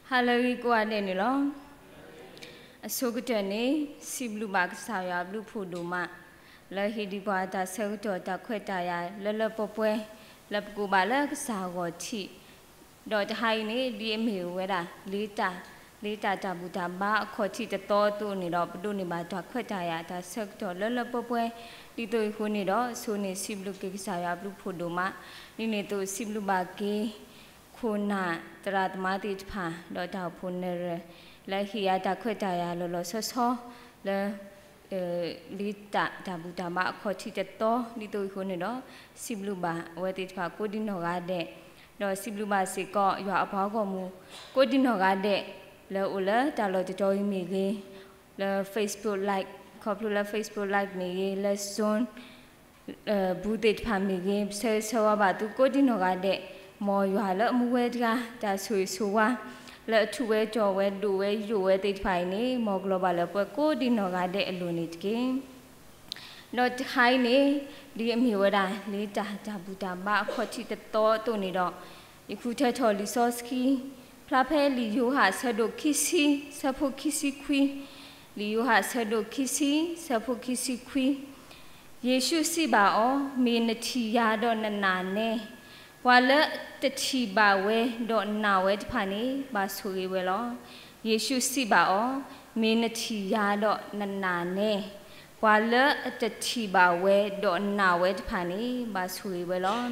ဟါလၢအဂ့ၤကိးဂၤဒဲးန့ၣ်လီၤ. အဆိကတၢၢ်န့ၣ် စံးဘျုးဘၣ်ကစၢ်ယွၤအဘျုးအဖှိၣ်ဒိၣ်မး လၢဟ့ၣ်ဒံးပှၤတၢ်ဆၢကတီၢ်တၢ်ခွဲးတၢ်ယာ်လၢလၢပှဲၤပှဲၤ လၢပကိးဘၣ်လၢကစၢ်အဂီၢ်ထံး ဒီးတဟါအံၤန့ၣ် ဒ်အမ့ၢ်ဝဲဒၣ် လ့တၢ် လ့တၢ်တၢ်ဘူၣ်တၢ်ဘါအခီၣ်ထံးတသီအသိးန့ၣ်ဒီး ပဒိးန့ၢ်ဘၣ်တၢ်ခွဲးတၢ်ယာ်တၢ်ဆၢကတီၢ်လၢလၢပှဲၤပှဲၤ ဒ်သိးအံၤအဃိန့ၣ်ဒီး ဆိန့ၣ်စံးဘျုးက့ၤကစၢ်ယွၤအဘျုးအဖှိၣ်ဒိၣ်မး ဒ်န့ၣ်အသိးစံးဘျုးဘၣ်က့ၤ ခိၣ်နၢ်သရၣ်သမါသ့ၣ်တဖၣ် ဒီးတၢ်အိၣ်ဖှိၣ်နၢၤရၢၢ် လၢဟ့ၣ်ယၤတၢ်ခွဲးတၢ်ယာ်လီၤလီၤဆီဆီ လၢ လ့တၢ်တၢ်ဘူၣ်တၢ်ဘါအခီၣ်ထံးတသီ ဒ်သိးအံၤအဃိန့ၣ်ဒီး စံးဘျုးဘၣ်အဝဲသ့ၣ်တဖၣ်ကိးဒံနီၢ်ဂၤဒဲး ဒီးစံးဘျုးဘၣ်စ့ၢ်ကီးယွၤအပှၤဂီၢ်မုၢ် ကိးဒံနီၢ်ဂၤဒဲး လၢအိၣ်လၢတၢ်လီၢ်တတီၤအံၤမ့ၢ်ဂ့ၤ လၢ Facebook Live ခီဖျိလၢ Facebook Live မ့ၢ်ဂ့ၤ လၢ Zoom ဘူးသ့ၣ်တဖၣ်မ့ၢ်ဂ့ၤ ပဆၢဂ့ၤဆၢဝါဘၣ်သုကိးဒံနီၢ်ဂၤဒဲး မ်ယွၤလၢအမူဝဲတဂၤ တၢ်ဆိၣ်ဂ့ၤဆိၣ်ဝါ လၢအထူးဝဲတီၤဝဲဒိၣ်ဝဲယိာ်ဝဲသ့ၣ်တဖၣ်အံၤန့ၣ် မ်ကလီၤဘၣ်လၢပှဲၤကိးဒံနီၢ်ဂၤဒဲးအလိၤန့ၣ်တက့ၢ်. ဒီးတခါအံၤန့ၣ် ဒ်အမ့ၢ်ဝဲဒၣ် လ့တၢ်တၢ်ဘူၣ်တၢ်ဘါအခီၣ်ထံးတသီအသိးန့ၣ်ဒီး ယဃုထၢထီၣ်လံာ်စီဆှံ ဖျါဖဲလံာ်ယိၤဟၣ်အဆၢဒိၣ်ခံဆံ ဆၢဖိခံဆံခွံ လံာ်ယိၤဟၣ်အဆၢဒိၣ်ခံဆံ ဆၢဖိခံဆံခွံ ယ့ၣ်ၡူးစံးဘၣ်အီၤ, မ့ၢ်နထံၣ်ယၤဒီးနနာ်နဲ, ပှၤလၢတထံၣ်ဘၣ်ဝဲဒီးနာ်ဝဲတဖၣ်န့ၣ် ဘၣ်ဆိၣ်ဂ့ၤဝဲလီၤ. ယ့ၣ်ၡူးစံးဘၣ်အီၤ, မ့ၢ်နထံၣ်ယၤဒီးနနာ်နဲ, ပှၤလၢအတထံၣ်ဘၣ်ဝဲဒီးနာ်ဝဲတဖၣ်န့ၣ် ဘၣ်ဆိၣ်ဂ့ၤဝဲလီၤ.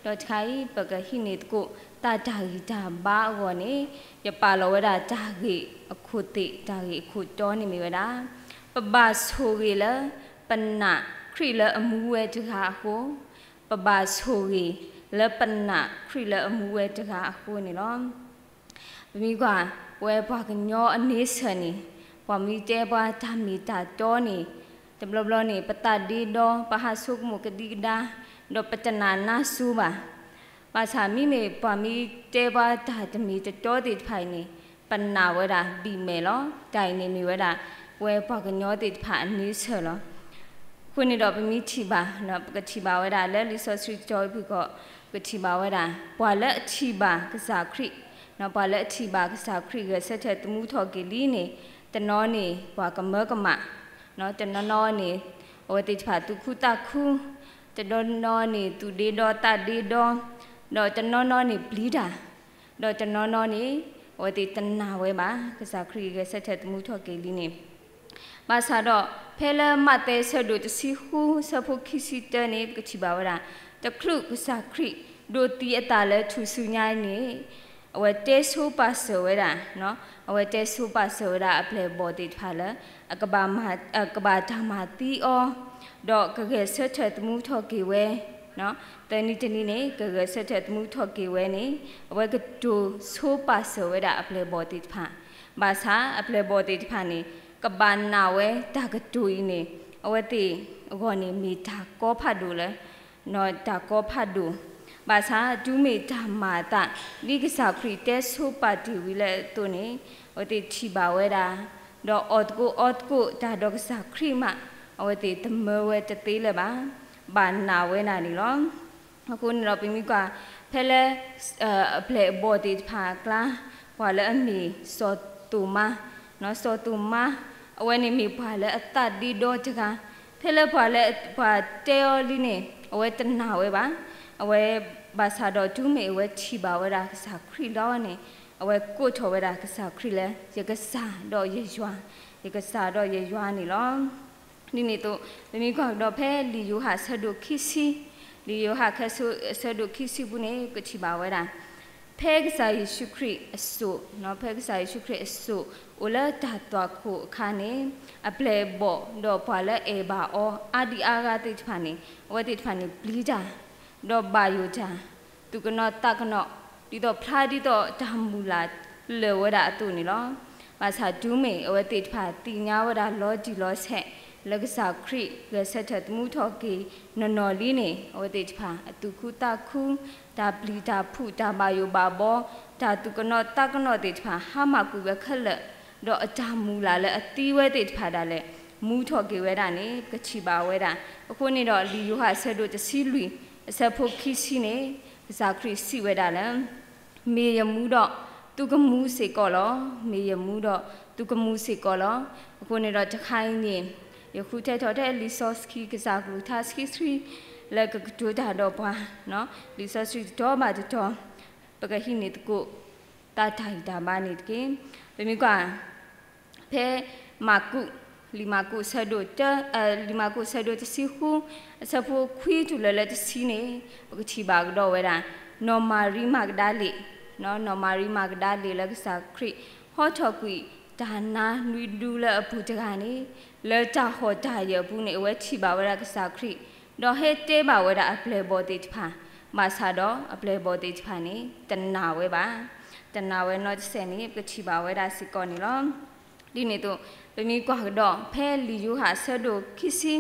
ဒီးတခါအံၤ ပကဟံးန့ၢ်သကိး တၢ်တၢ်ဂံၢ်တၢ်ဘါအဂီၢ်န့ၣ် ယပာ်လီၤဝဲဒၣ်တၢ်ဂ့ၢ်အခိၣ်သ့ၣ် တၢ်ဂ့ၢ်အခိၣ်တီန့ၣ်မ့ၢ်ဝဲဒၣ် ပဘၣ်ဆိၣ်ဂ့ၤလၢ ပနာ်ခရံာ်လၢအမူဝဲတဂၤအဃိ, ပဘၣ်ဆိၣ်ဂ့ၤလၢပနာ်ခရံာ်လၢအမူဝဲတဂၤအဃိန့ၣ်လီၤ. ပမ့ၢ်ကွၢ် ပဝဲပှၤကညီအန့ဆၢၣ်န့ၣ် ပှၤမ့ၢ်တဲပှၤတၢ်မ့ၢ်တၢ်တီန့ၣ် တဘျီဘျီန့ၣ် ပသးဒ့ဒီ ပဟးဆိကမိၣ်ကဒံကဒါ ဒီးပတနာ်နါစိၤဘၣ်. ဘၣ်ဆၣ်မ့မ့ၢ်ပှၤမ့ၢ်တဲပှၤတၢ်တမ့ၢ်တတီသ့ၣ်တဖၣ်အံၤန့ၣ် ပနာ်ဝဲဒၣ်ဘံၣ်မဲာ်လီၤ. တၢ်အံၤန့ၣ်မ့ၢ်ဝဲဒၣ် ပဝဲပှၤကညီသ့ၣ်တဖၣ်အန့ဆၢၣ်လီၤ. အဃိန့ၣ်ဒီးပမ့ၢ်ထံၣ်ဘၣ် ပကထံၣ်ဘၣ်ဝဲဒၣ်လၢလံာ်စီဆှံကတီၤအံၤပူၤဃီ ပကထံၣ်ဘၣ်ဝဲဒၣ် ပှၤလၢအထံၣ်ဘၣ်ကစၢ်ခရံာ် ပှၤလၢအထံၣ်ဘၣ်ကစၢ်ခရံာ်ဂဲၤဆၢထၢၣ်သမူထီၣ်က့ၤလံန့ၣ် တနီၤန့ၣ် ပှၤကမၢကမၣ် တနီၤနီၤန့ၣ် အဝဲသ့ၣ်တဖၣ်သူၣ်ခုသးခု, တနီၤနီၤန့ၣ် သူၣ်ဒ့ဒီသးဒ့ဒီ, ဒီးတနီၤနီၤန့ၣ်ပျံၤတၢ်, ဒီးတနီၤနီၤန့ၣ် အဝဲသ့ၣ်တနာ်ဝဲဘၣ် ကစၢ်ခရံာ်ဂဲၤဆၢထၢၣ်သမူထီၣ်က့ၤလံန့ၣ် ဘၣ်ဆၣ်ဒီး ဖဲလၢမးသဲဆၢဒိၣ်တဆံဃု ဆၢဖိခံဆံတၢန့ၣ် ပကထံၣ်ဘၣ်ဝဲဒၣ် တချုးကစၢ်ခရံာ်ဒိးသံအသးလၢထူၣ်စုညါအံၤန့ၣ် အဝဲတဲဆိပာ်စၢၤဝဲဒၣ်, အဝဲတဲဆိပာ်စၢၤဝဲဒၣ်အပျဲၢ်အဘီၣ်သ့ၣ်တဖၣ်လၢ အကဘၣ်မၤ, အကဘၣ်တၢ်မၤသံအီၤ, ဒီးကဂဲၤဆၢထၢၣ်သမူထီၣ်က့ၤဝဲ, သၢနံၤတနံၤန့ၣ် ကဂဲၤဆၢထၢၣ်သမူထီၣ်က့ၤဝဲန့ၣ် အဝဲကတိၤဆိပာ်စၢၤဝဲဒၣ်အပျဲၢ်အဘီၣ်သ့ၣ်တဖၣ်, ဘၣ်ဆၣ်အပျဲၢ်အဘီၣ်သ့ၣ်တဖၣ်န့ၣ် ကဘၣ်နာ်ဝဲတၢ်ကတိၤအံၤန့ၣ် အဝဲသ့ၣ်အဂီၢ်န့ၣ်မ့ၢ်တၢ်ကီဖးဒိၣ်လၢ တၢ်ကီဖးဒိၣ်, ဘၣ်ဆၣ်တုၤမ့ၢ်တၢ်မၤအသး ဒ်ကစၢ်ခရံာ်တဲဆိပာ်တ့ၢ်ဝံၤလၢအသိးန့ၣ် အဝဲသ့ၣ်ထံၣ်ဘၣ်ဝဲဒၣ်, ဒီးအီၣ်သကိးအီသကိးတၢ်ဒီးကစၢ်ခရံာ်မး အဝဲသ့ၣ်တမၢဝဲတသ့လၢၤဘၣ်, ဘၣ်နာ်ဝဲဒၣ်န့ၣ်လီၤ. အဃိန့ၣ်ဒီးပမ့ၢ်ကွၢ် ဖဲလၢ အပျဲၢ်အဘီၣ်သ့ၣ်တဖၣ်အကျါ ပှၤလၢအမ့ၢ်စီၤသိၤမါ, စီၤသိၤမါ အဝဲန့ၣ်မ့ၢ်ပှၤလၢအသးဒ့ဒီတဂၤ, ဖဲလၢပှၤလၢပှၤတဲအီၤလံန့ၣ် အဝဲတနာ်ဝဲဘၣ်, အဝဲ ဘၣ်ဆၣ်ဒီးတုၤမ့ၢ်အဝဲထံၣ်ဘၣ်ဝဲဒၣ်ကစၢ်ခရံာ်လီၤန့ၣ် အဝဲကိးထီၣ်ဝဲဒၣ်ကစၢ်ခရံာ်လၢ ယကစၢ်ဒီးယယွၤ, ယကစၢ်ဒီးယယွၤန့ၣ်လီၤ. ဒ်န့ၣ်အသိး ပမ့ၢ်ကွၢ်ကဒီးဖဲလံာ်ယိၤဟၣ်ဆၢဒိၣ်ခံဆံ, လံာ်ယိၤဟၣ်ဆၢဒိၣ်ခံဆံပူၤန့ၣ် ပကထံၣ်ဘၣ်ဝဲဒၣ် ဖဲကစၢ်ယ့ၣ်ၡူးခရံာ်အစိၣ်, ဖဲကစၢ်ယ့ၣ်ၡူးခရံာ်အစိၣ် အိၣ်လၢတၢ်သွၣ်ခိၣ်အခါန့ၣ် အပျဲၢ်အဘီၣ်ဒီးပှၤလၢအအဲၣ်ဘၣ်အီၤအါဒံအါဂၤသ့ၣ်တဖၣ်န့ၣ် အဝဲသ့ၣ်တဖၣ်န့ၣ်ပျံၤတၢ် ဒီးဘၣ်ယိၣ်တၢ်, သူၣ်ကနိးသးကနိး, ဒ်သိးဖျါဒ်သိးတၢ်မုၢ်လၢ်လၢာ်ဝဲဒၣ်အသိးန့ၣ်လီၤ. ဘၣ်ဆၣ်တုၤမ့ၢ်အဝဲသ့ၣ်တဖၣ်သ့ၣ်ညါဝဲဒၣ်လီၤတံၢ်လီၤဆဲး လၢကစၢ်ခရံာ်ဂဲၤဆၢထၢၣ်သမူထီၣ်က့ၤနီၢ်နီၢ်လံန့ၣ် အဝဲသ့ၣ်တဖၣ်အသူၣ်ခုသးခု, တၢ်ပျံၤတၢ်ဖုး တၢ်ဘၣ်ယိၣ်ဘၣ်ဘီ, တၢ်သူၣ်ကနိးသးကနိးသ့ၣ်တဖၣ် ဟါမၢ်ကွံာ်ဝဲခဲလၢာ်, ဒီးအတၢ်မုၢ်လၢ်လၢအသံဝဲသ့ၣ်တဖၣ်ဒၣ်လဲာ် မူထီၣ်က့ၤဝဲဒၣ်န့ၣ် ပကထံၣ်ဘၣ်ဝဲဒၣ်. အဃိန့ၣ်ဒီး လံာ်ယိၤဟၣ်အဆၢဒိၣ်တဆံလွံၢ် အဆၢဖိခံဆံန့ၣ် ကစၢ်ခရံာ်စံးဝဲဒၣ်လၢ မ့ၢ်ယမူဒီး သုကမူစ့ၢ်ကီးလီၤ. မ့ၢ်ယမူဒီးသုကမူစ့ၢ်ကီးလီၤ. အဃိန့ၣ်ဒီးတခါအံၤန့ၣ် ယဃုထၢထီၣ်ထဲလံာ်စီဆှံကစၢ်ကလုၢ်ကထါဆှံဆှံ လၢကကတိၤတၢ်ဒီးပှၤ, လံာ်စီဆှံတတီၤဘၣ်တတီၤ ပကဟံးန့ၢ်သကိး တၢ်တၢ်ဂံၢ်တၢ်ဘါန့ၣ်တက့ၢ်. ပမ့ၢ်ကွၢ် ဖဲမၢ်ကူး, လံာ်မၢ်ကူးဆၢဒိၣ်တၢ, လံာ်မၢ်ကူးဆၢဒိၣ်တဆံဃု, အဆၢဖိခွံတုၤလၢလၢတဆံန့ၣ် ပကထံၣ်ဘၣ်ကဒီးဝဲဒၣ် နီၢ်မၤရံမၤကဒၤလ့ၣ်, နီၢ်မၤရံမၤကဒၤလ့ၣ်လၢကစၢ်ခရံာ် ဟီထီၣ်ကွံာ်တၢ်နါနွံဒူလၢအပူၤတဂၤန့ၣ်, လၢတၢ်ဟီၣ်တၢ်ယၢၤအပူၤန့ၣ် အဝဲထံၣ်ဘၣ်ဝဲဒၣ်ကစၢ်ခရံာ်, ဒီးဟဲတဲဘၣ်ဝဲဒၣ်အပျဲၢ်အဘီၣ်သ့ၣ်တဖၣ်, ဘၣ်ဆၣ်ဒီးအပျဲၢ်အဘီၣ်သ့ၣ်တဖၣ်န့ၣ် တနာ်ဝဲဘၣ်. တနာ်ဝဲနီတစဲးန့ၣ် ပကထံၣ်ဘၣ်ဝဲဒၣ်စ့ၢ်ကီးန့ၣ်လီၤ. ဒ်န့ၣ်အသိး ပမ့ၢ်ကွၢ်ကဒီး ဖဲလံာ်ယိၤဟၣ်အဆၢဒိၣ်ခံဆံ,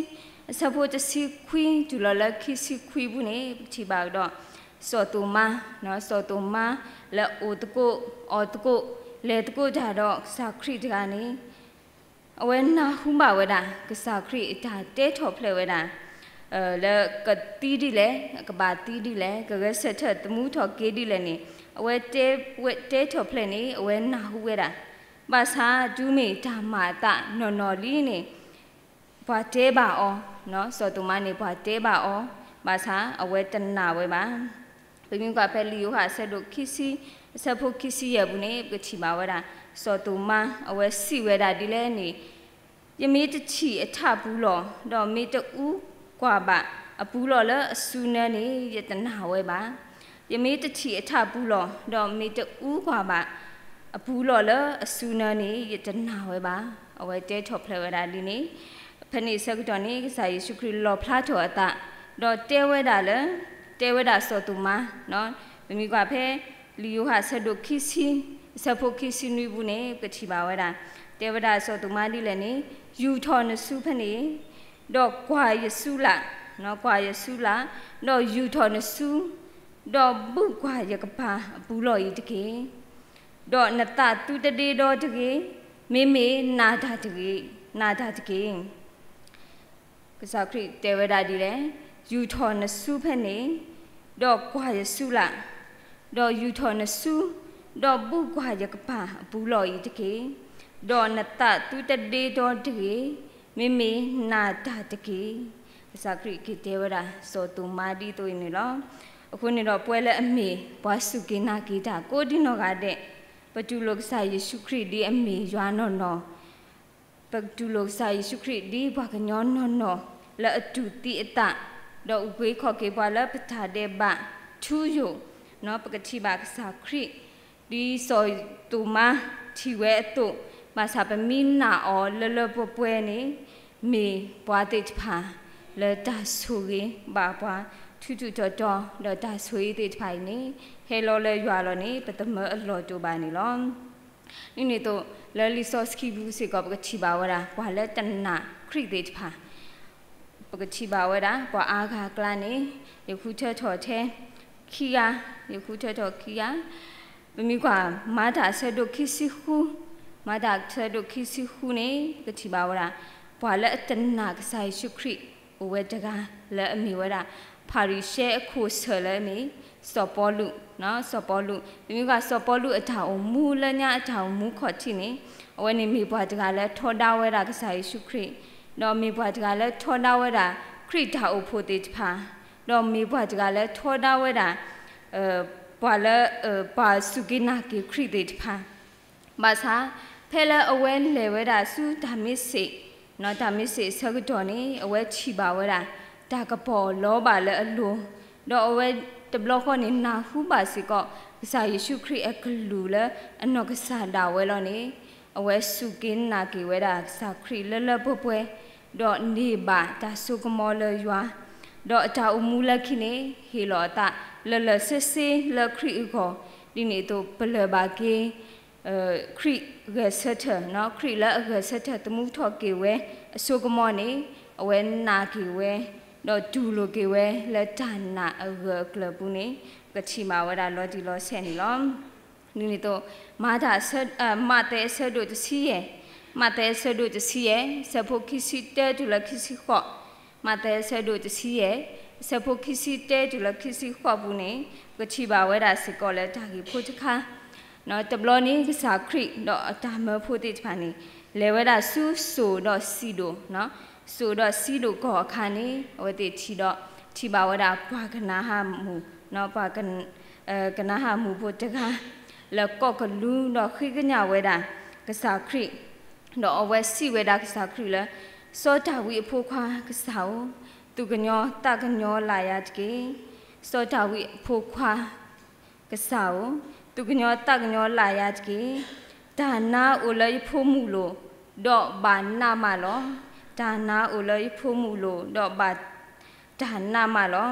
အဆၢဖိတဆံခွံတုၤလီၤလၢခံဆံခွံပူၤန့ၣ် ပထံၣ်ဘၣ်ကဒီး စီၤသိၤမါ, စီၤသိၤမါလၢအအိၣ်သကိး, အီၣ်သကိး, လဲၤသကိးတၢ်ဒီးကစၢ်ခရံာ်တဂၤန့ၣ် အဝဲနၢ်ဟူဘၣ်ဝဲဒၣ် ကစၢ်ခရံာ်အတၢ်တဲထီၣ်ဖျဲးဝဲဒၣ် လၢကသံဒ်လဲၣ်, ကဘၣ်သံဒ်လဲၣ်, ကဂဲၤဆၢထၢၣ်သမူထီၣ်က့ၤဒ်လဲၣ်န့ၣ် အဝဲတဲ, ဝဲတဲထီၣ်ဖျဲးန့ၣ် အဝဲနၢ်ဟူဝဲဒၣ်. ဘၣ်ဆၣ်တုၤမ့ၢ်တၢ်မၤအသးနီၢ်နီၢ်လံန့ၣ် ပှၤတဲဘၣ်အီၤ, စီၤသိၤမါန့ၣ် ပှၤတဲဘၣ်အီၤ, ဘၣ်ဆၣ်အဝဲတနာ်ဝဲဘၣ်. ပမ့ၢ်ကွၢ်ဖဲလံာ်ယိၤဟၣ်အဆၢဒိၣ်ခံဆံ, အဆၢဖိခံဆံယဲၢ်ပူၤန့ၣ် ပကထံၣ်ဘၣ်ဝဲဒၣ် စီၤသိၤမါ အဝဲစံးဝဲဒၣ်ဒ်လဲၣ်န့ၣ်, ယမ့ၢ်တထံၣ်အထးပူၤလီၢ်, ဒီးမ့ၢ်တအူကွၢ်ဘၣ်အပူၤလီၢ်လၢအစုနၢန့ၣ် ယတနာ်ဝဲဘၣ်. ယမ့ၢ်တထံၣ်အထးပူၤလီၢ်, ဒီးမ့ၢ်တအူကွၢ်ဘၣ်အပူၤလီၢ်လၢအစုနၢန့ၣ် ယတနာ်ဝဲဘၣ်. အဝဲတဲထီၣ်ဖျဲးဝဲဒၣ်ဒ်န့ၣ်, ဖဲန့ၣ်အဆၢကတီၢ်န့ၣ် ကစၢ်ယ့ၣ်ၡူးခရံာ်လီၣ်ဖျါထီၣ်အသး, ဒီးတဲဝဲဒၣ်လၢ, တဲဝဲဒၣ်စီၤသိၤမါ, ပမ့ၢ်ကွၢ်ဖဲ လံာ်ယိၤဟၣ်အဆၢဒိၣ်ခံဆံ, အဆၢဖိခံဆံနွံပူၤန့ၣ် ပကထံၣ်ဘၣ်ဝဲဒၣ်, တဲဝဲဒၣ်စီၤသိၤမါဒ်လဲၣ်န့ၣ်, ယူာ်ထီၣ်နစုဖဲန့ၣ်, ဒီးကွၢ်ယစုလၢ်, ကွၢ်ယစုလၢ်, ဒီးယူာ်ထီၣ်နစု, ဒီးဘုၣ်ကွၢ်ယကပၤအပူၤလီၢ်အံၤတက့ၢ်. ဒီးနသးသုတဒ့ဒီတဂ့ၤ, မ့မ့ၢ်နာ်တၢ်တဂ့ၤ, နာ်တၢ်တက့ၢ်. ကစၢ်ခရံာ်တဲဝဲဒၣ်ဒ်လဲၣ်, ယူာ်ထီၣ်နစုဖဲန့ၣ်, ဒီးကွၢ်ယစုလၢ်, ဒီးယူာ်ထီၣ်နစု, ဒီးဘုၣ်ကွၢ်ယကပၤအပူၤလီၢ်အံၤတက့ၢ်. ဒီးနသးသုတဒ့ဒီတဂ့ၤ, မ့မ့ၢ်နာ်တၢ်တက့ၢ်. ကစၢ်ခရံာ်က့ၤတဲဝဲဒၣ် စီၤသိၤမါဒ်သိးအံၤန့ၣ်လီၤ. အဃိန့ၣ်ဒီးပဝဲလၢအမ့ၢ်ပှၤစူၢ်က့ၤနာ်က့ၤတၢ်ကိးဒံနီၢ်ဂၤဒဲး, ပတူၢ်လိာ်ကစၢ်ယ့ၣ်ၡူးခရံာ်ဒ်အမ့ၢ်ယွၤနီၢ်နီၢ်, ပတူၢ်လိာ်ကစၢ်ယ့ၣ်ၡူးခရံာ်ဒ်ပှၤကညီနီၢ်နီၢ်လၢအတူၢ်သံအသး, ဒီးအုၣ်က့ၤခီၣ်က့ၤပှၤလၢပတၢ်ဒဲးဘးထူယိာ်, ပကထံၣ်ဘၣ်ကစၢ်ခရံာ် ဒ်စီၤသိၤမါထံၣ်ဝဲအသိး, ဘၣ်ဆၣ်ပမ့ၢ်နာ်အီၤလၢလၢပှဲၤပှဲၤန့ၣ်, မ့ၢ်ပှၤသ့ၣ်တဖၣ်လၢတၢ်ဆိၣ်ဂ့ၤဘၣ်ပှၤ ထူးထူးတီၤတီၤ, ဒီးတၢ်ဆိၣ်ဂ့ၤသ့ၣ်တဖၣ်အံၤန့ၣ် ဟဲလီၤလၢယွၤလီၤန့ၣ် ပသမၢအလီၢ်တအိၣ်ဘၣ်န့ၣ်လီၤ. ဒ်န့ၣ်အသိး လၢလံာ်စီဆှံပူၤစ့ၢ်ကီး ပကထံၣ်ဘၣ်ဝဲဒၣ် ပှၤလၢတနာ်ခရံာ်သ့ၣ်တဖၣ်, ပကထံၣ်ဘၣ်ဝဲဒၣ် ပှၤအါဂၤအကျါန့ၣ် ယဃုထၢထီၣ်ထဲခံဂၤ, ယဃုထၢထီၣ်ခံဂၤ, ပမ့ၢ်ကွၢ် မၤတၢ်အဆၢဒိၣ်ခံဆံဃု, မၤတၢ်အဆၢဒိၣ်ခံဆံဃုန့ၣ် ပကထံၣ်ဘၣ်ဝဲဒၣ် ပှၤလၢအတနာ်ကစၢ်ယ့ၣ်ၡူးခရံာ် အိၣ်ဝဲတဂၤ လၢအမ့ၢ်ဝဲဒၣ် ဖၤရံၤၡဲအခိၣ်ဆၢၣ်လၢအမ့ၢ် စီၤပီလူး, စီၤပီလူး, ပမ့ၢ်ကွၢ်စီၤပီလူးအတၢ်အိၣ်မူလၢညါအတၢ်အိၣ်မူခီၣ်ထံးန့ၣ်, အဝဲန့ၣ်မ့ၢ်ပှၤတဂၤလၢထီဒါဝဲဒၣ်ကစၢ်ယ့ၣ်ၡူးခရံာ်, ဒီးမ့ၢ်ပှၤတဂၤလၢထီဒါဝဲဒၣ် ခရံာ်တၢ်အိၣ်ဖှိၣ်သ့ၣ်တဖၣ်, ဒီးမ့ၢ်ပှၤတဂၤလၢထီဒါဝဲဒၣ် ပှၤလၢ ပှၤစူၢ်က့ၤနာ်က့ၤခရံာ်သ့ၣ်တဖၣ်, ဘၣ်ဆၣ် ဖဲလၢအဝဲလဲၤဝဲဒၣ်ဆူတၢ်မ့ၢ်စ့ၣ်, တၢ်မ့ၢ်စ့ၣ်အဆၢကတီၢ်န့ၣ် အဝဲထံၣ်ဘၣ်ဝဲဒၣ် တၢ်ကပီၤလီၤဘၣ်လၢအလိၤ, ဒီးအဝဲတဘျီဃီန့ၣ် နၢ်ဟူဘၣ်စ့ၢ်ကီး ကစၢ်ယ့ၣ်ၡူးခရံာ်အကလုၢ်လၢအနီၢ်ကစၢ်ဒၣ်ဝဲလီၤန့ၣ်, အဝဲစူၢ်က့ၤနာ်က့ၤဝဲဒၣ်ကစၢ်ခရံာ်လၢလၢပှဲၤပှဲၤ, ဒီးန့ၢ်ဘၣ်တၢ်စိကမီၤလၢယွၤ, ဒီးအတၢ်အိၣ်မူလၢခံန့ၣ် ဟ့ၣ်လီၤအသးလၢလၢဆ့ဆ့လၢခရံာ်အဂီၢ်, ဒ်န့ၣ်အသိး ပလၢၢ်ဘၣ်က့ၤ ခရံာ်ဂဲၤဆၢထၢၣ်, ခရံာ်လၢအဂဲၤဆၢထၢၣ်သမူထီၣ်က့ၤဝဲအစိကမီၤန့ၣ်, အဝဲနာ်က့ၤဝဲ, ဒီးတူၢ်လိာ်က့ၤဝဲလၢတၢ်နာ်အဂၢၢ်အကျၢၤပူၤန့ၣ် ပကထံၣ်ဘၣ်ဝဲဒၣ်လီၤတံၢ်လီၤဆဲးန့ၣ်လီၤ. ဒ်န့ၣ်အသိး မၤတၢ်အဆၢ, မးသဲအဆၢဒိၣ်တဆံယဲၢ်, မးသဲအဆၢဒိၣ်တဆံယဲၢ်, အဆၢဖိခံဆံတၢတုၤလၢခံဆံဃိး, မးသဲအဆၢဒိၣ်တဆံယဲၢ်, အဆၢဖိခံဆံတၢတုၤလၢခံဆံဃိးပူၤန့ၣ် ပကထံၣ်ဘၣ်ဝဲဒၣ်စ့ၢ်ကီးလၢတၢ်ဂ့ၢ်ဖိတခါ, တဘျီန့ၣ် ကစၢ်ခရံာ်ဒီးအတၢ်မၢဖိသ့ၣ်တဖၣ်န့ၣ် လဲၤဝဲဒၣ်ဆူစိၤဒီးစံဒိၣ်, စိၤဒီးစံဒိၣ်ကီၢ်အခါန့ၣ် အဝဲသ့ၣ်ထံၣ်ဒီး ထံၣ်ဘၣ်ဝဲဒၣ်ပှၤကနၤအၣ်မူး, ပှၤကနၤအၣ်မူးဖိတဂၤ လၢကိးကလူးဒီးဃ့ကညးဝဲဒၣ် ကစၢ်ခရံာ်, ဒီးအဝဲစံးဝဲဒၣ်ကစၢ်ခရံာ်လၢ စီၤဒၤဝံးအဖိခွါကစၢ်ဧၢ, သူၣ်ကညီၤသးကညီၤလၢ်ယၤတက့ၢ်. စီၤဒၤဝံးအဖိခွါ ကစၢ်ဧၢ, သူၣ်ကညီၤသးကညီၤလၢ်ယၤတက့ၢ်. တၢ်နါအိၣ်လၢယဖိမုၣ်လိၤ, ဒီးဘၣ်နးမးလီၤ. တၢ်နါအိၣ်လၢယဖိမုၣ်လိၤ, ဒီးဘၣ်တၢ်နးမးလီၤ.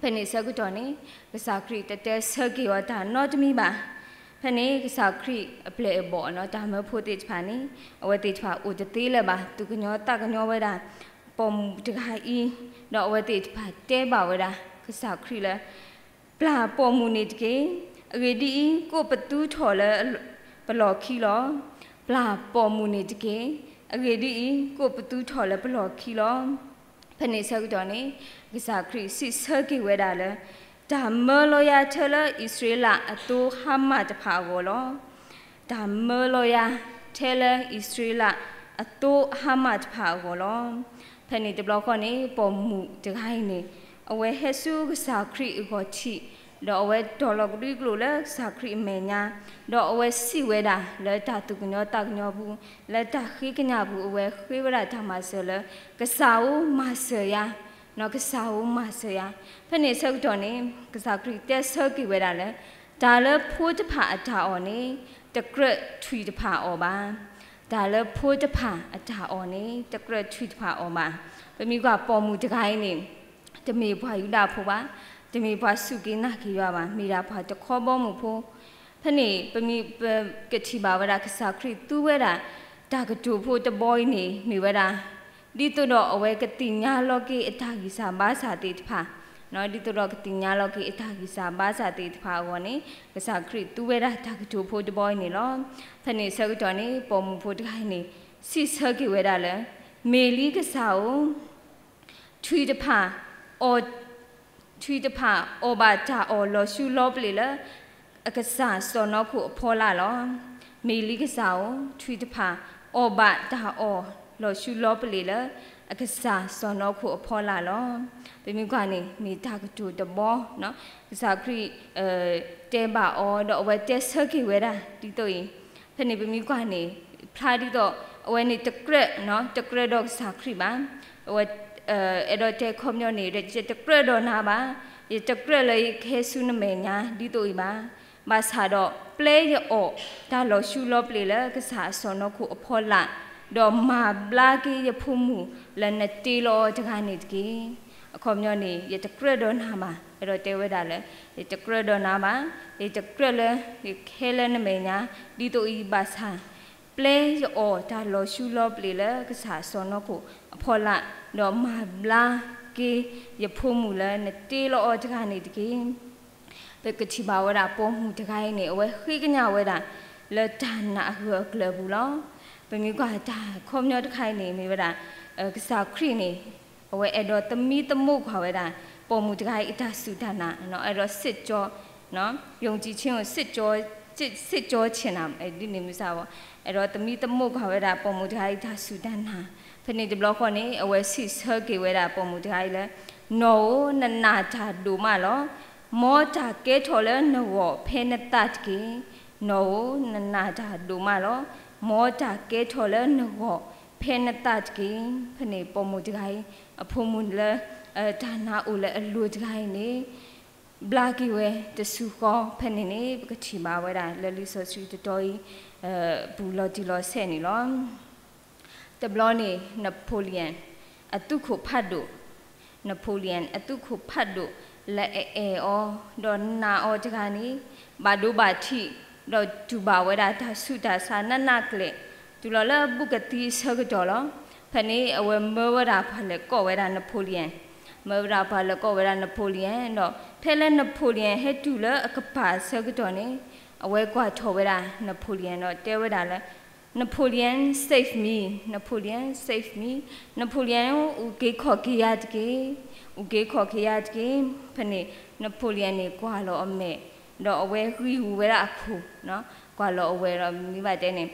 ဖဲန့ၣ်ဆၢကတီၢ်န့ၣ် ကစၢ်ခရံာ်တတဲဆၢက့ၤအီၤတၢ်နီတမံၤဘၣ်. ဖဲန့ၣ်ကစၢ်ခရံာ်အပျဲၢ်အဘီၣ် တၢ်မၢဖိသ့ၣ်တဖၣ်န့ၣ် အဝဲသ့ၣ်တဖၣ်အိၣ်တသ့လၢၤဘၣ်. သူၣ်ကညီၤသးကညီၤဝဲဒၣ် ပိာ်မုၣ်တဂၤအံၤ, ဒီးအဝဲသ့ၣ်တဖၣ်တဲဘၣ်ဝဲဒၣ် ကစၢ်ခရံာ်လၢ ပျၢ်ပိာ်မုၣ်န့ၣ်တက့ၢ်. အဂ့ၢ်ဒ်အံၤ, ကိးပသူထီၣ်လၢပလီၢ်ခံလီၤ. ပျၢ်ပိာ်မုၣ်န့ၣ်တက့ၢ်. အဂ့ၢ်ဒ်အံၤ, ကိးပသူထီၣ်လၢပလီၢ်ခံလီၤ. ဖဲန့ၣ်ဆၢကတီၢ်န့ၣ် ကစၢ်ခရံာ်စံးဆၢက့ၤဝဲဒၣ်လၢ တၢ်မၢလီၤယၤထဲလၢအံၣ်စရ့လးအသိဟါမၢ်တဖၣ်အဂီၢ်လီၤ. တၢ်မၢလီၤယၤ ထဲလၢအံၣ်စရ့လးအသိဟါမၢ်တဖၣ်အဂီၢ်လီၤ. ဖဲန့ၣ်တဘျီဃီန့ၣ် ပိာ်မုၣ်တဂၤအံၤန့ၣ် အဝဲဟဲဆူကစၢ်ခရံာ်အဂီၢ်ထံး, ဒီးအဝဲတီၤလီၤကဒွံကျိာ်လၢကစၢ်ခရံာ်အမဲာ်ညါ, ဒီးအဝဲစံးဝဲဒၣ်လၢတၢ်သူၣ်ကညီၤသးကညီၤပူၤ, လၢတၢ်ဃ့ကညးပူၤ အဝဲဃ့ဝဲဒၣ်တၢ်မၤစၢၤလၢ ကစၢ်ဧၢမၤစၢၤယၤ, ကစၢ်ဧၢမၤစၢၤယၤ. ဖဲန့ၣ်ဆၢကတီၢ်န့ၣ် ကစၢ်ခရံာ်တဲဆၢက့ၤဝဲဒၣ်လၢ တၢ်လၢဖိတဖၣ်အတၢ်အီၣ်န့ၣ် တကြၢးထွံၣ်တဖၣ်အီၣ်ဘၣ်. တၢ်လၢဖိတဖၣ်အတၢ်အီၣ်န့ၣ် တကြၢးထွံၣ်တဖၣ်အီၣ်ဘၣ်. ပမ့ၢ်ကွၢ်ပိာ်မုၣ်တဂၤအံၤန့ၣ် တမ့ၢ်ပှၤယူဒၤဖိဘၣ်, တမ့ၢ်ပှၤစူၢ်က့ၤနာ်က့ၤယွၤဘၣ်, မ့ၢ်ဒၣ်ပှၤတခီဘီမုၢ်ဖိ. ဖဲန့ၣ် ပမ့ၢ်ပကထံၣ်ဘၣ်ဝဲဒၣ် ကစၢ်ခရံာ်သူဝဲဒၣ် တၢ်ကတိၤဖိတဘီအံၤန့ၣ် မ့ၢ်ဝဲဒၣ် ဒ်သိးဒီးအဝဲကသ့ၣ်ညါလီၤက့ၤအတၢ်ဂံၢ်စၢ်ဘါစၢ်သ့ၣ်တဖၣ်, ဒ်သိးဒီးကသ့ၣ်ညါလီၤက့ၤအတၢ်ဂံၢ်စၢ်ဘါစၢ်သ့ၣ်တဖၣ်အဂီၢ်န့ၣ် ကစၢ်ခရံာ်သူဝဲဒၣ်တၢ်ကတိၤဖိတဘီအံၤန့ၣ်လီၤ. ဖဲန့ၣ်ဆၢကတီၢ်န့ၣ် ပိာ်မုၣ်ဖိတဂၤအံၤန့ၣ် စံးဆၢက့ၤဝဲဒၣ်လၢ မ့ၢ်လံကစၢ်ဧၢ, ထွံၣ်တဖၣ် ထွံၣ်တဖၣ်အီၣ်ဘၣ်တၢ်အီၣ်လီၤဆူလီၤပျ့ၤလၢ အကစၢ်စီၢ်နီၤခိၣ်အဖီလာ်လီၤ. မ့ၢ်လံကစၢ်ဧၢ, ထွံၣ်တဖၣ်အီၣ်ဘၣ်တၢ်အီၣ်လီၤဆူလီၤပျ့ၤလၢ အကစၢ်စီၢ်နီၤခိၣ်အဖီလာ်လီၤ. ပမ့ၢ်ကွၢ်န့ၣ် မ့ၢ်တၢ်ကတိၤတဘီ ကစၢ်ခရံာ် တဲဘၣ်အီၤ ဒီးအဝဲတဲဆၢက့ၤဝဲဒၣ်ဒ်သိးအံၤ, ဖဲန့ၣ်ပမ့ၢ်ကွၢ်န့ၣ် ဖျါဒ်သိး အဝဲန့ၣ်တကြၢး တကြၢးဒီးကစၢ်ခရံာ်ဘၣ်. အဝဲ အဲၣ်ဒိးတဲခီပညီန့ၣ် ယတကြၢးဒီးနၤဘၣ်, ယတကြၢးလၢယကဟဲဆူနမဲာ်ညါဒ်သိးအံၤဘၣ်. ဘၣ်ဆၣ်ဒီး ပျဲယအီၣ်တၢ်လီၤဆူလီၤပျ့ၤလၢကစၢ်အစီၢ်နီၤခိၣ်အဖီလာ်, ဒီးမၤဘျါက့ၤယဖိမုၣ်လၢနတ့လီၤအီၤတဂၤန့ၣ်တက့ၢ်. အခီပညီန့ၣ် ယတကြၢးဒီးနၤဘၣ်, အဲၣ်ဒိးတဲဝဲဒၣ်လၢ ယတကြၢးဒီးနၤဘၣ်, ယတကြၢးလၢယကဟဲလၢနမဲာ်ညါ ဒ်သိးအံၤဘၣ်ဆၣ် ပျဲယအီၣ်တၢ်လီၤဆူလီၤပျ့ၤလၢကစၢ်စီၢ်နီၤခိၣ်အဖီလာ်, ဒီးမၤဘျါက့ၤယဖိမုၣ်လၢနတ့လီၤအီၤတဂၤန့ၣ်တက့ၢ်. ပကထံၣ်ဘၣ်ဝဲဒၣ်ပိာ်မုၣ်တဂၤအံၤန့ၣ် အဝဲဃ့ကညးဝဲဒၣ် လၢတၢ်နာ်အဂၢၢ်အကျၢၤပူၤလီၤ. ပမ့ၢ်ကွၢ်တၢ်ခီပညီတခါအံၤန့ၣ် မ့ၢ်ဝဲဒၣ် ကစၢ်ခရံာ်န့ၣ် အဝဲအဲၣ်ဒိးသမံသမိးကွၢ်ဝဲဒၣ် ပိာ်မုၣ်တဂၤအံၤအတၢ်စူၢ်တၢ်နာ်, အဲၣ်ဒိးစစ်ကြော, ယုံကြည်ခြင်းကိုစစ်ကြော, စစ်ကြောချင်တာ, ဒ်န့ၣ်မ့ၢ်စ့ၢ်ကီး အဲၣ်ဒိးသမံသမိးကွၢ်ဝဲဒၣ်ပိာ်မုၣ်တဂၤအံၤတၢ်စူၢ်တၢ်နာ်. ဖဲန့ၣ်တဘျီဃီန့ၣ် အဝဲစံးဆၢက့ၤဝဲဒၣ်ပိာ်မုၣ်တဂၤအံၤလၢ နီၢ်ဧၢ, နနာ်တၢ်ဒိၣ်မးလီၤ. မ်တၢ်ကဲထီၣ်လၢနဂီၢ်ဖဲနသးတက့ၢ်. နီၢ်ဧၢ, နနာ်တၢ်ဒိၣ်မးလီၤ. မ်တၢ်ကဲထီၣ်လၢနဂီၢ်ဖဲနသးတက့ၢ်. ဖဲန့ၣ်ပိာ်မုၣ်တဂၤအံၤ အဖိမုၣ်လၢ တၢ်နာ်အိၣ်လၢအလိၤတဂၤအံၤန့ၣ် ဘျါက့ၤဝဲတစုဃီ. ဖဲန့ၣ်န့ၣ် ပကထံၣ်ဘၣ်ဝဲဒၣ်လၢလံာ်စီဆှံတတီၤအံၤ ပူၤလီၤတံၢ်လီၤဆဲးန့ၣ်လီၤ. တဘျီန့ၣ် Napoleon အသုးခိၣ်ဖးဒိၣ်, Napoleon အသုးခိၣ်ဖးဒိၣ်လၢအအဲၣ်အီၤ ဒီးနာ်အီၤတဂၤန့ၣ် ဘၣ်ဒိဘၣ်ထံး ဒီးတူၢ်ဘၣ်ဝဲဒၣ်တၢ်ဆူးတၢ်ဆါနးနးကျဲး တုၤလီၤလၢအဘူးကသံအဆၢကတီၢ်လီၤ. ဖဲန့ၣ် အဝဲမၢဝဲဒၣ်ပှၤလဲၤကိးဝဲဒၣ် Napoleon, မၢဝဲဒၣ်ပှၤလဲၤကိးဝဲဒၣ် Napoleon ဒီး ဖဲလၢ Napoleon ဟဲတုၤလၢအကပၤအဆၢကတီၢ်န့ၣ် အဝဲကွၢ်ထီၣ်ဝဲဒၣ် Napoleon ဒီးတဲဝဲဒၣ်လၢ Napoleon save me, Napoleon save me, Napoleon အူးက့ၤခီၣ်က့ၤယၤတက့ၢ်, အူးက့ၤခီၣ်က့ၤယၤတက့ၢ်. ဖဲန့ၣ် Napoleon န့ၣ်ကွၢ်လီၤအမဲာ် ဒီးအဝဲဂံၢ်ဝဲဒၣ်အခိၣ်, ကွၢ်လီၤအဝဲဒီးမ့ၢ်ဘၣ်တဲန့ၣ်,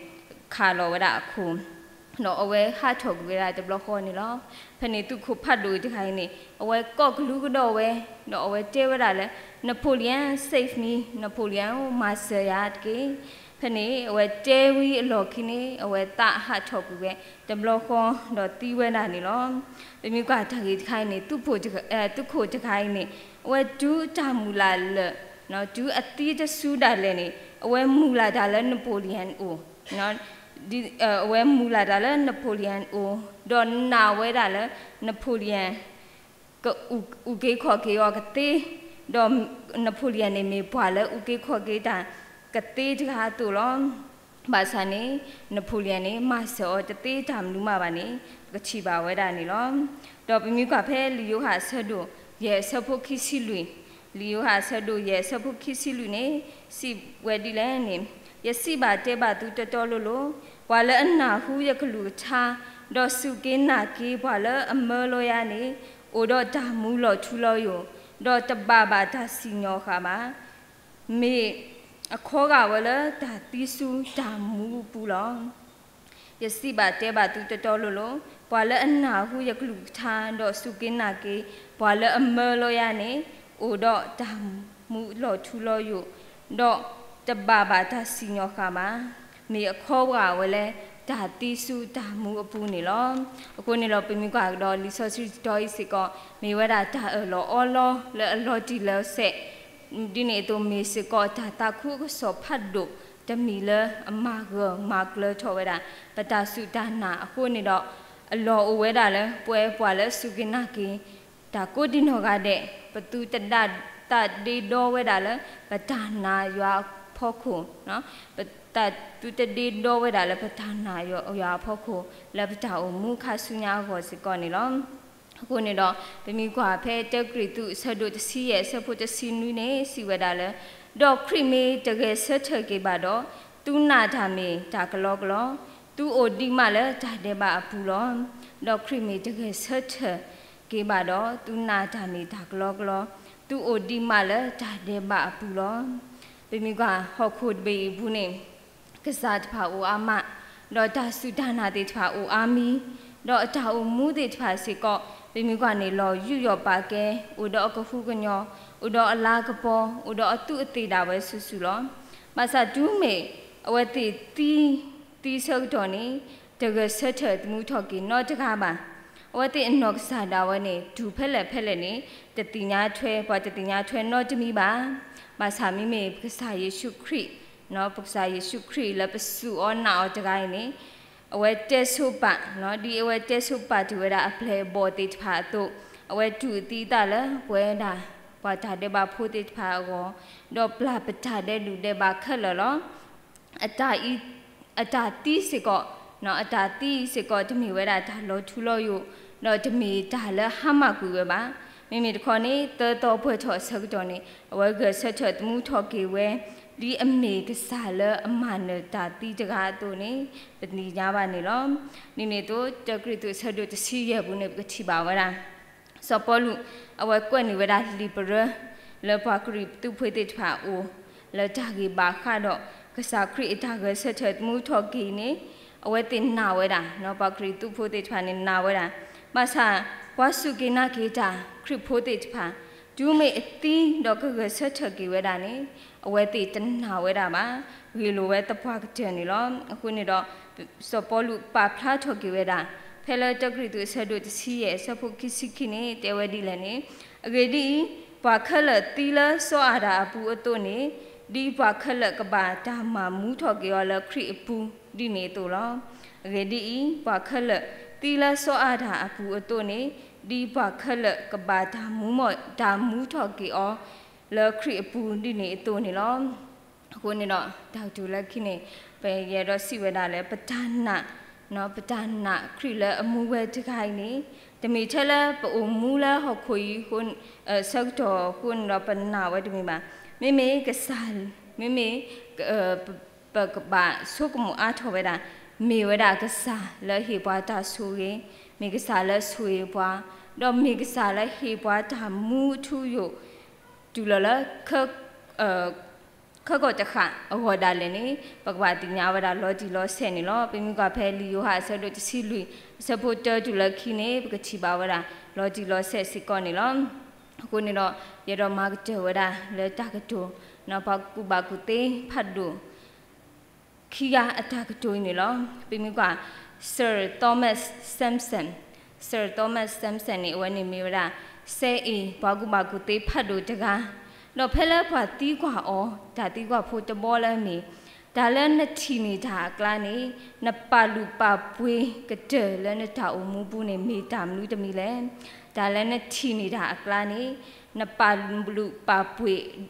ခးလီၤဝဲဒၣ်အခိၣ်, ဒီးအဝဲဟးထီၣ်ကွံာ်ဝဲဒၣ်တဘျီဃီန့ၣ်လီၤ. ဖဲန့ၣ်သုးခိၣ်ဖးဒိၣ်တဂၤအံၤန့ၣ် အဝဲကိးကလုာ်ကဒီးဝဲ, ဒီးအဝဲတဲဝဲဒၣ်လၢ Napoleon save me, Napoleon မၤစၢၤယၤတက့ၢ်. ဖဲန့ၣ်အဝဲတဲဝံၤအလီၢ်ခံန့ၣ် အဝဲသးဟးထီၣ်ကွံာ်ဝဲတဘျီဃီ, ဒီးသံဝဲဒၣ်န့ၣ်လီၤ. ပမ့ၢ်ကွၢ်တၢ်ဂ့ၢ်တခါအံၤန့ၣ် သုးခိၣ်တဂၤအံၤန့ၣ် အဝဲတုၤတၢ်မုၢ်လၢ်လၢာ်, တုၤအသံတစူၤဒၣ်လဲာ်န့ၣ် အဝဲမုၢ်လၢ်တၢ်လၢ Napoleon အိၣ်, အဝဲမုၢ်လၢ်တၢ်လၢ Napoleon အိၣ်, ဒီးနာ်ဝဲဒၣ်လၢ Napoleon ကအုၣ်က့ၤခီၣ်က့ၤအီၤကသ့, ဒီး Napoleon န့ၣ်မ့ၢ်ပှၤလၢအုၣ်က့ၤခီၣ်က့ၤတၢ်ကသ့တဂၤအသိးလီၤ. ဘၣ်ဆၣ်န့ၣ် Napoleon န့ၣ် မၤစၢၤအီၤတသ့တၢ်မနုၤမးဘၣ်န့ၣ် ပကထံၣ်ဘၣ်ဝဲဒၣ်န့ၣ်လီၤ. ဒီးပမ့ၢ်ကွၢ်ဖဲလံာ်ယိၤဟၣ်အဆၢဒိၣ်ယဲၢ်အဆၢဖိခံဆံလွံၢ်, လံာ်ယိၤဟၣ်အဆၢဒိၣ်ယဲၢ်အဆၢဖိခံဆံလွံၢ်န့ၣ် စံးဝဲဒ်လဲၣ်န့ၣ်, ယစံးဘၣ်တဲဘၣ်သုတီတီလိၤလိၤ, ပှၤလၢအနၢ်ဟူယကလုၢ်ကထါ, ဒီးစူၢ်က့ၤနာ်က့ၤပှၤလၢအမၢလီယၤန့ၣ်, အိၣ်ဒီးတၢ်မူလီၤထူလီၤယိာ်, ဒီးတဘၣ်ဘၣ်တၢ်စံၣ်ညီၣ်ဃၣ်ဘၣ် မ့ၢ်အခီဂာ်ဝဲလၢတၢ်သံဆူတၢ်မူအပူၤလီၤ. ယစံးဘၣ်တဲဘၣ်သုတီတီလိၤလိၤ, ပှၤလၢအနၢ်ဟူယကလုၢ်ကထါ, ဒီးစူၢ်က့ၤနာ်က့ၤပှၤလၢအမၢလီယၤန့ၣ်, အိၣ်ဒီးတၢ်မူလီၤထူလီၤယိာ်, ဒီးတဘၣ်ဘၣ်တၢ်စံၣ်ညီၣ်ဃၣ်ဘၣ်, မ့ၢ်အခီဂာ်ဝဲလၢတၢ်သံဆူတၢ်မူအပူၤန့ၣ်လီၤ. အဃိန့ၣ်ဒီး ပမ့ၢ်ကွၢ်ကဒီးလံာ်စီဆှံတတီၤအံၤစ့ၢ်ကီး မ့ၢ်ဝဲဒၣ်တၢ်အၢၣ်လီၤအီလီၤလၢအလီၤတံၢ်လီၤဆဲး, ဒ်န့ၣ်အသိးမ့ၢ်စ့ၢ်ကီး တၢ်သးခုကစီၣ်ဖးဒိၣ်တမံၤလၢအမၤဂၢၢ်မၤကျၢၤထီၣ်ဝဲဒၣ် ပတၢ်စူၢ်တၢ်နာ်အဃိန့ၣ်ဒီး, အလီၢ်အိၣ်ဝဲဒၣ်လၢ ပဝဲပှၤလၢအစူၢ်က့ၤနာ်က့ၤ တၢ်ကိးဒံနီၢ်ဂၤဒဲး, ပသုတဒၣ်သးဒ့ဒီဝဲဒၣ်လၢ ပတၢ်နာ်ယွၤအဖီခိၣ်, ပသုတဒ့ဒီဝဲဒၣ်လၢပတၢ်နာ်ယွၤအဖီခိၣ် လၢပတၢ်အိၣ်မူခါဆူညါအဂီၢ်စ့ၢ်ကီးန့ၣ်လီၤ. အဃိန့ၣ်ဒီး ပမ့ၢ်ကွၢ်ဖဲတၢကရံၣ်သူးအဆၢဒိၣ်တဆံယဲၢ်အဆၢဖိတဆံနွံန့ၣ် စံးဝဲဒၣ်လၢ, ဒီးခရံာ်မ့ၢ်တဂဲၤဆၢထၢၣ်က့ၤဘၣ်ဒီး, သုနာ်တၢ်မ့ၢ်တၢ်ကလီကလီ, သုအိၣ်ဒံးမးလၢတၢ်ဒဲးဘးအပူၤလီၤ. ဒီးခရံာ်မ့ၢ်တဂဲၤဆၢထၢၣ်က့ၤဘၣ်ဒီး, သုနာ်တၢ်မ့ၢ်တၢ်ကလီကလီ, သုအိၣ်ဒံးမးလၢတၢ်ဒဲးဘးအပူၤလီၤ. ပမ့ၢ်ကွၢ်ဟီၣ်ခိၣ်တဘ့ၣ်အံၤအပူၤန့ၣ် ကစၢ်တဖၣ်အိၣ်အါမး, ဒီးတၢ်စူၢ်တၢ်နာ်သ့ၣ်တဖၣ်အိၣ်အါမံၤ, ဒီးအတၢ်အိၣ်မူသ့ၣ်တဖၣ်စ့ၢ်ကီး ပမ့ၢ်ကွၢ်န့ၣ် လီၤယူးယီၣ်ပာ်ကဲ, အိၣ်ဒီးအကဟုကညီၤ, အိၣ်ဒီးအလၤကပီၤ, အိၣ်ဒီးအသူးအသ့ၣ်ဒၣ်ဝဲစုာ်စုာ်လီၤ. ဘၣ်ဆၣ်တုၤမ့ၢ်အဝဲသ့ၣ်သံ သံဆၢကတီၢ်န့ၣ် တဂဲၤဆၢထၢၣ်သမူထီၣ်က့ၤနီတဂၤဘၣ်. အဝဲသ့ၣ်အနီၢ်ကစၢ်ဒၣ်ဝဲန့ၣ် တုၤဖဲလဲၣ်ဖဲလဲၣ်န့ၣ် တသ့ၣ်ညါထွဲ, ပှၤတသ့ၣ်ညါထွဲနီတမံၤဘၣ်. ဘၣ်ဆၣ်မ့မ့ၢ်ပကစၢ်ယ့ၣ်ၡူးခရံာ်, ပကစၢ်ယ့ၣ်ၡူးခရံာ်လၢပစူၢ်အီၤနာ်အီၤတဂၤအံၤန့ၣ် အဝဲတဲဆိပာ်, ဒ်အဝဲတဲဆိပာ်တ့ၢ်ဝဲဒၣ်အပျဲၢ်အဘီၣ်သ့ၣ်တဖၣ်အသိး, အဝဲတူၢ်သံအသးလၢပဝဲဒၣ် ပှၤတၢ်ဒဲးဘးဖိသ့ၣ်တဖၣ်အဂီၢ်, ဒီးပျၢ်ပတၢ်ဒဲးဒူၣ်ဒဲးဘးခဲလၢာ်လီၤ. အတၢ်အံၤ, အတၢ်သံစ့ၢ်ကီး, အတၢ်သံအံၤစ့ၢ်ကီး တမ့ၢ်ဝဲဒၣ်တၢ်လီၤထူလီၤယိာ်, ဒီးတမ့ၢ်တၢ်လၢဟါမၢ်ကွံာ်ဝဲဘၣ်. မ့မ့ၢ်တခီန့ၣ် သၢသီပှဲၤထီၣ်အဆၢကတီၢ်န့ၣ် အဝဲဂဲၤဆၢထၢၣ်သမူထီၣ်က့ၤဝဲ ဒ်အမ့ၢ်ကစၢ်လၢအမၤနၢၤတၢ်သံတဂၤအသိးန့ၣ် ပသ့ၣ်ညါဘၣ်န့ၣ်လီၤ. ဒ်န့ၣ်အသိး တၢကရံၣ်သူးအဆၢဒိၣ်တဆံယဲၢ်ပူၤန့ၣ် ပကထံၣ်ဘၣ်ဝဲဒၣ် စီၤပီလူး အဝဲကွဲးန့ၢ်ဝဲဒၣ်လံာ်ပရၢ လၢပှၤကရံၣ်သူးဖိသ့ၣ်တဖၣ်အအိၣ် လၢတၢ်ဂ့ၢ်ဘၣ်ဃးဒီး ကစၢ်ခရံာ်အတၢ်ဂဲၤဆၢထၢၣ်သမူထီၣ်က့ၤန့ၣ် အဝဲသ့ၣ်နာ်ဝဲဒၣ်, ပှၤကရံၣ်သူးဖိသ့ၣ်တဖၣ်န့ၣ်နာ်ဝဲဒၣ်. ဘၣ်ဆၣ် ပှၤစူၢ်က့ၤနာ်က့ၤတၢ်ခရံာ်ဖိသ့ၣ်တဖၣ် တုၤမ့ၢ်အသံဒီးကဂဲၤဆၢထၢၣ်က့ၤဝဲဒၣ်န့ၣ် အဝဲသ့ၣ်တနာ်ဝဲဒၣ်ဘၣ်, ဂ့ၢ်လိာ်ဝဲသပှၢ်ကတၢၢ်န့ၣ်လီၤ. အဃိန့ၣ်ဒီး စီၤပီလူးပာ်ဖျါထီၣ်က့ၤဝဲဒၣ် ဖဲလၢတၢကရံၣ်သူးအဆၢဒိၣ်တဆံယဲၢ် အဆၢဖိခံဆံခံန့ၣ် တဲဝဲဒ်လဲၣ်န့ၣ်, အဂ့ၢ်ဒ်အံၤ, ပှၤခဲလၢာ်သံလၢစီၤအၤဒၣ်အပူၤအသိးန့ၣ်, ဒ်ပှၤခဲလၢာ်ကဘၣ်တၢ်မၤမူထီၣ်က့ၤအီၤလၢခရံာ်အပူၤ ဒ်န့ၣ်အသိးလီၤ. အဂ့ၢ်ဒ်အံၤ, ပှၤခဲလၢာ်သံလၢစီၤအၤဒၣ်အပူၤအသိးန့ၣ်, ဒ်ပှၤခဲလၢာ်ကဘၣ်တၢ်မူမီၢ် တၢ်မူထီၣ်က့ၤအီၤ လၢခရံာ်အပူၤဒ်န့ၣ်အသိးန့ၣ်လီၤ. အဃိန့ၣ်ဒီး တၢ်ကတိၤလၢခံန့ၣ် ပယဲဒိးစံးဝဲဒၣ်လၢ ပတၢ်နာ်, ပတၢ်နာ်ခရံာ်လၢအမူဝဲတဂၤအံၤန့ၣ် တမ့ၢ်ထဲလၢပအိၣ်မူလၢဟီၣ်ခိၣ်အံၤ ဆၢကတီၢ်အဃိန့ၣ်ဒီးပနာ်ဝဲတမ့ၢ်ဘၣ်. မ့မ့ၢ်ကစၢ်, မ့မ့ၢ် ပကဘၣ်ဆိကမိၣ်အါထီၣ်ဝဲဒၣ် မ့ၢ်ဝဲဒၣ်ကစၢ်လၢဟ့ၣ်ပှၤတၢ်ဆိၣ်ဂ့ၤ, မ့ၢ်ကစၢ်လၢဆိၣ်ဂ့ၤပှၤ, ဒီးမ့ၢ်ကစၢ်လၢဟ့ၣ်ပှၤတၢ်မူအထူအယိာ် တုၤလီၤလၢခၢ ခဲကီးတဃၣ်အဂီၢ်ဒၣ်လဲာ်န့ၣ် ပကဘၣ်သ့ၣ်ညါဝဲဒၣ်လီၤတံၢ်လီၤဆဲးန့ၣ်လီၤ. ပမ့ၢ်ကွၢ်ဖဲလံာ်ယိၤဟၣ်အဆၢဒိၣ်တဆံလွံၢ် အဆၢဖိတၢတုၤလၢခံန့ၣ် ပကထံၣ်ဘၣ်ဝဲဒၣ်လီၤတံၢ်လီၤဆဲးစ့ၢ်ကီးန့ၣ်လီၤ. အဃိန့ၣ်ဒီး ယအဲၣ်ဒိးမၤကတၢၢ်ဝဲဒၣ်လၢတၢ်ကတိၤ ပှၤကူၣ်ဘၣ်ကူၣ်သ့ဖးဒိၣ် ခံဂၤအတၢ်ကတိၤအံၤန့ၣ်လီၤ. ပမ့ၢ်ကွၢ် Sir Thomas Sampson, Sir Thomas Sampson န့ၣ် အဝဲန့ၣ်မ့ၢ်ဝဲဒၣ် စဲအ့ၣ် ပှၤကူၣ်ဘၣ်ကူၣ်သ့ဖးဒိၣ်တဂၤ, ဒီးဖဲလၢပှၤသံကွၢ်အီၤ တၢ်သံကွၢ်ဖိတဘီလၢအမ့ၢ် တၢ်လၢနထံၣ်န့ၢ်တၢ်အကျါန့ၣ် နပာ်လုၢ်ပာ်ပှ့ၤကတၢၢ်လၢနတၢ်အိၣ်မူပူၤန့ၣ် မ့ၢ်တၢ်မနုၤတမံၤလဲၣ်. တၢ်လၢနထံၣ်န့ၢ်တၢ်အကျါန့ၣ် နပာ်လုၢ်ပာ်ပှ့ၤ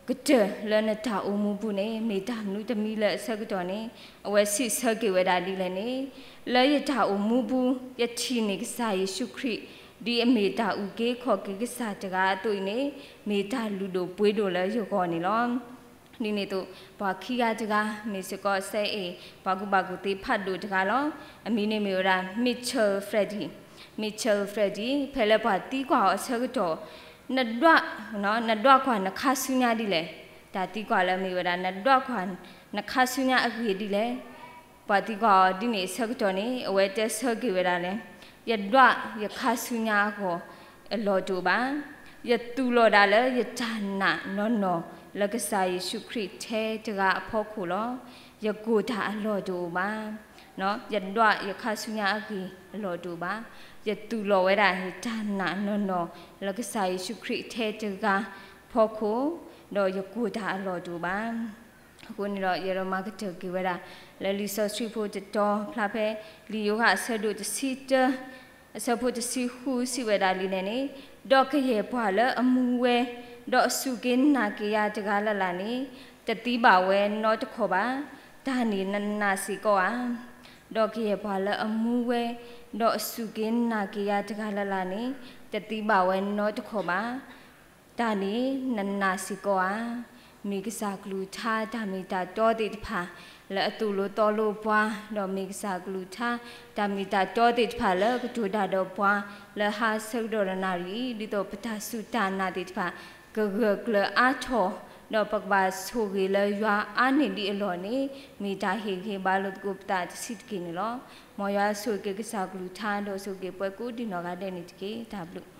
ကတၢၢ်လၢနတၢ်အိၣ်မူပူၤန့ၣ် မ့ၢ်တၢ်မနုၤတမံၤလဲၣ်အဆၢကတီၢ်န့ၣ် အဝဲစံးဆၢက့ၤဝဲဒၣ်ဒ်လဲၣ်န့ၣ်, လၢယတၢ်အိၣ်မူပူၤ ယထံၣ်န့ၢ်ကစၢ်ယ့ၣ်ၡူးခရံာ် ဒ်အမ့ၢ်တၢ်အုၣ်က့ၤခီၣ်က့ၤကစၢ်တဂၤအသိးအံၤန့ၣ် မ့ၢ်တၢ်လုၢ်ဒိၣ်ပှ့ၤဒိၣ်လၢယဂီၢ်န့ၣ်လီၤ. ဒ်န့ၣ်အသိး ပှၤခံဂၤတဂၤ မ့ၢ်စ့ၢ်ကီးစဲအ့ၣ် ပှၤကူၣ်ဘၣ်ကူၣ်သ့ဖးဒိၣ်တဂၤလီၤ. အမံၤန့ၣ်မ့ၢ်ဝဲဒၣ် Mitchell Freddy, Mitchell Freddy ဖဲလၢပှၤသံကွၢ်အီၤအဆၢကတီၢ် နဒွး, နဒွးကွၢ်နခါဆူညါဒ်လဲၣ်. တၢ်သံကွၢ်လၢမ့ၢ်ဝဲဒၣ် နဒွးကွၢ်နခါဆူညါအဂ့ၢ်ဒ်လဲၣ်. ပှၤသံကွၢ်အီၤဒ်န့ၣ်အဆၢကတီၢ်န့ၣ် အဝဲတဲဆၢက့ၤဝဲဒၣ်လၢ ယဒွးယခါဆူညါအဂီၢ် အလီၢ်တအိၣ်ဘၣ်. ယသူၣ်လီၤဒၣ်လၢယတၢ်နာ်နီၢ်နီၢ် လၢကစၢ်ယ့ၣ်ၡူးခရံာ်ထဲတဂၤအဖီခိၣ်လီၤ. ယကိၢ်တၢ်အလီၢ်တအိၣ်ဘၣ်. ယဒွးယခါဆူညါအဂ့ၢ်အလီၢ်တအိၣ်ဘၣ်. ယသူၣ်လီၤဝဲဒၣ်ယတၢ်နာ်နီၢ်နီၢ် လၢကစၢ်ယ့ၣ်ၡူးခရံာ်ထဲတဂၤအဖီခိၣ်, ဒီးယကိၢ်တၢ်အလီၢ်တအိၣ်ဘၣ်. အဃိန့ၣ်ဒီး ယအဲၣ်ဒိးမၤကတၢၢ်က့ၤဝဲဒၣ် လၢလံာ်စီဆှံဖိတတီၤဖျါဖဲ လံာ်ယိၤဟၣ်အဆၢဒိၣ်တဆံတၢ အဆၢဖိတဆံဃုစံးဝဲဒၣ်ဒ်လဲၣ်န့ၣ်, ဒီးကယဲၢ်ပှၤလၢအမူဝဲ ဒီးအစူၢ်က့ၤနာ်က့ၤယၤတဂၤလၢ်လၢ်န့ၣ် တသံဘၣ်ဝဲနီတခီၣ်ဘၣ်. တၢ်န့ၣ်နနာ်စ့ၢ်ကီးဧါ. ဒီးကယဲၢ်ပှၤလၢအမူဝဲ ဒီးအစူၢ်က့ၤနာ်က့ၤယၤတဂၤလၢ်လၢ်န့ၣ် တသံဘၣ်ဝဲနီတခီၣ်ဘၣ်. တၢ်န့ၣ်နနာ်စ့ၢ်ကီးဧါ. မ့ၢ်ကစၢ်ကလုၢ်ကထါတၢ်မ့ၢ်တၢ်တီသ့ၣ်တဖၣ် လၢအသိၣ်လိသီလိပှၤ, ဒီးမ့ၢ်ကစၢ်ကလုၢ်ကထါတၢ်မ့ၢ်တၢ်တီသ့ၣ်တဖၣ်လၢကတိၤတၢ်ဒီးပှၤ လၢဟါဆၢကတီၢ်တနၣ်ရံၣ်အံၤ ဒ်သိးပတၢ်စူၢ်တၢ်နာ်သ့ၣ်တဖၣ် ကဂၢၢ်ကျၢၤအါထီၣ်, ဒီးပကဘၣ်ဆိၣ်ဂ့ၤလၢယွၤအါန့ၢ်ဒံးအလီၢ်န့ၣ် မ့ၢ်တၢ်ဟ့ၣ်ဂ့ၤဘၣ်လိာ်သကိးပသးတဆံးတက့ၢ်န့ၣ်လီၤ. မ်ယွၤဆိၣ်ဂ့ၤက့ၤကစၢ်ကလုၢ်ကထါ ဒီးဆိၣ်ဂ့ၤပှၤကိးဒံနီၢ်ဂၤဒဲးန့ၣ်တက့ၢ်. တၢ်ဘျုး